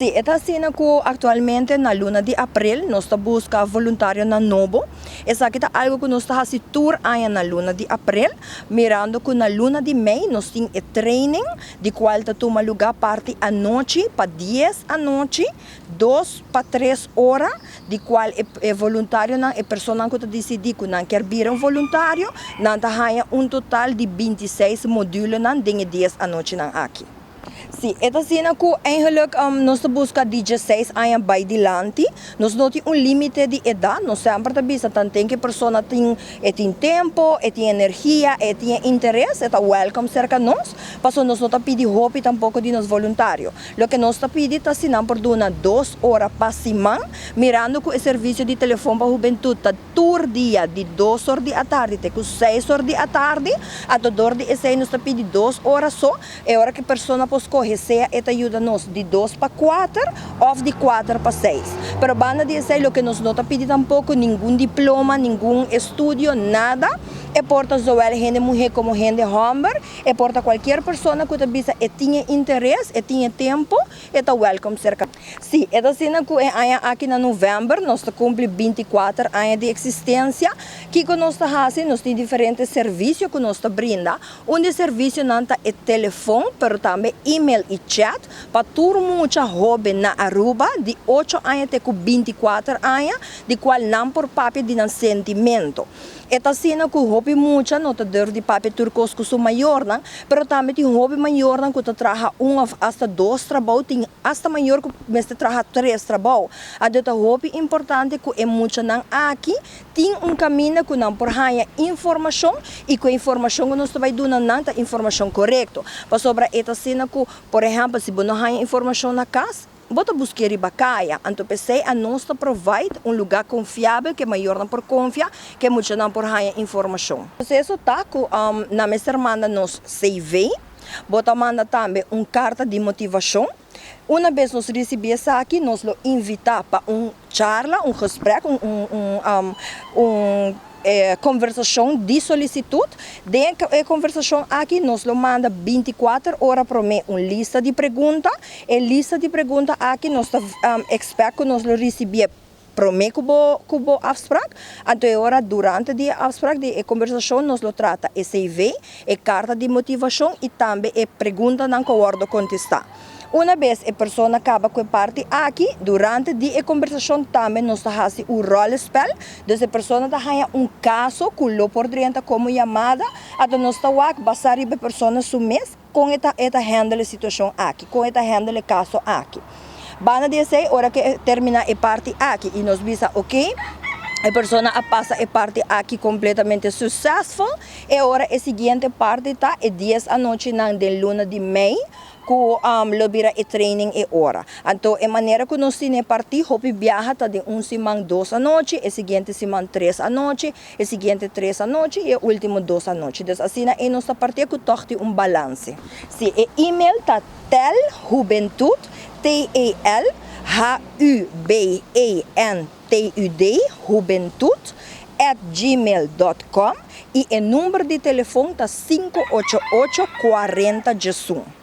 Si, e ta asina ku aktualmente na luna di aprel nos ta buska voluntarionan nobo. Esaki ta algu ku nos ta hasi tur aña na luna di aprel, mirando ku na luna di mei nos tin e training di kual ta tuma lugá parti anochi pa 10 anochi, 2 pa 3 ora, di kual e voluntarionan, e personanan ku ta disidí ku nan kier bira un voluntario, nan ta haña un total di 26 modulenan den e 10 anochinan aki. Si, e ta asina ku eigenlijk nos ta buska 16 aña bai dilanti. Nos no tin un límite di edat, nos semper ta bisa tanten ku e persona tin tempu, e tin energia, e tin interes, e ta welcome serka nos. Paso nos no ta pidi hopi tampoko di nos voluntario. Loke nos ta pidi ta si nan por duna 2 ora pa siman, mirando ku e servisio di telefòn pa hubentut ta tur dia di 2 or di atardi te ku 6 or di atardi, anto dor di esei nos ta pidi 2 ora so, e ora ku e persona por skohe sea e ta yuda nos di 2 pa 4 òf di 4 pa 6. Pero banda di esei loke nos no ta pidi tampoko ningun diploma, ningun estudio, nada. E por ta zowel hende muhé komo hende hòmber, e por ta kualke persona ku ta bisa e tin interes, e tin tempu, e ta welcome serka. Si, e ta asina ku e aña aki na novèmber nos ta kumpli 24 aña di eksistensia. Kiko nos ta hasi, nos tin diferente servisio ku nos ta brinda. Un di servisionan ta e telefòn, pero tambe e-mail i chat pa tur mucha hóben na Aruba di 8 aña te ku 24 aña, di kual nan por papia di nan sentimentu. E ta asina ku hopi mucha no ta durf di papia tur kos ku su mayornan, pero tambe tin hopi mayornan ku ta traha un òf asta dos trabou, tin asta mayor ku mester traha tres trabou. Anto ta hopi importante ku e muchanan aki tin un kaminda ku nan por haña informashon i ku e informashon ku nos ta bai duna nan ta informashon korekto. Pasobra e ta asina ku, por ehèmpel, si bo no haña informashon na kas, bo ta buska riba kaya. Anto p'esei nos ta provide un lugá konfiabel ku mayornan por konfia, ku muchanan por haña informashon. Proseso ta ku nan mester manda nos CV, bo ta manda tambe un karta di motivashon. Unabes nos risibí esaki, nos lo invitá pa un charla, un gesprek, un kombersashon di solisitut. Den e kombersashon aki nos lo manda 24 ora promé un lista di pregunta. E lista di pregunta aki nos ta expect ku nos lo risibí promé ku bo afspraak. Anto e ora durante di afspraak, di e kombersashon, nos lo trata e CV, e karta di motivashon i tambe e preguntanan ku wòrdu kontestá. Unabes e persona kaba ku e parti aki, durante di e kombersashon tambe nos ta hasi un rollenspel. Dus e persona ta haña un kaso ku lo por drenta komo yamada, anto nos ta wak basá riba e persona su mes kon e ta handle e situashon aki, kon e ta handle e kaso aki. Banda di esei, ora ku terminá e parti aki i nos bisa ok, e persona a pasa e parti aki kompletamente successful, e ora e siguiente parti ta e 10 anochinan den luna di mei, ku lo bira e training e ora. Anto e manera ku nos tin e parti, hopi biaha ta di un siman 2 anochi, e siguiente siman 3 anochi, e siguiente 3 anochi i e último 2 anochi. Dus asina e nos ta parti ku toch tin un balanse. Si, e e-mail ta telhubentud, telhubentud, hubentud@gmail.com i e number di telefòn ta 588 40 1.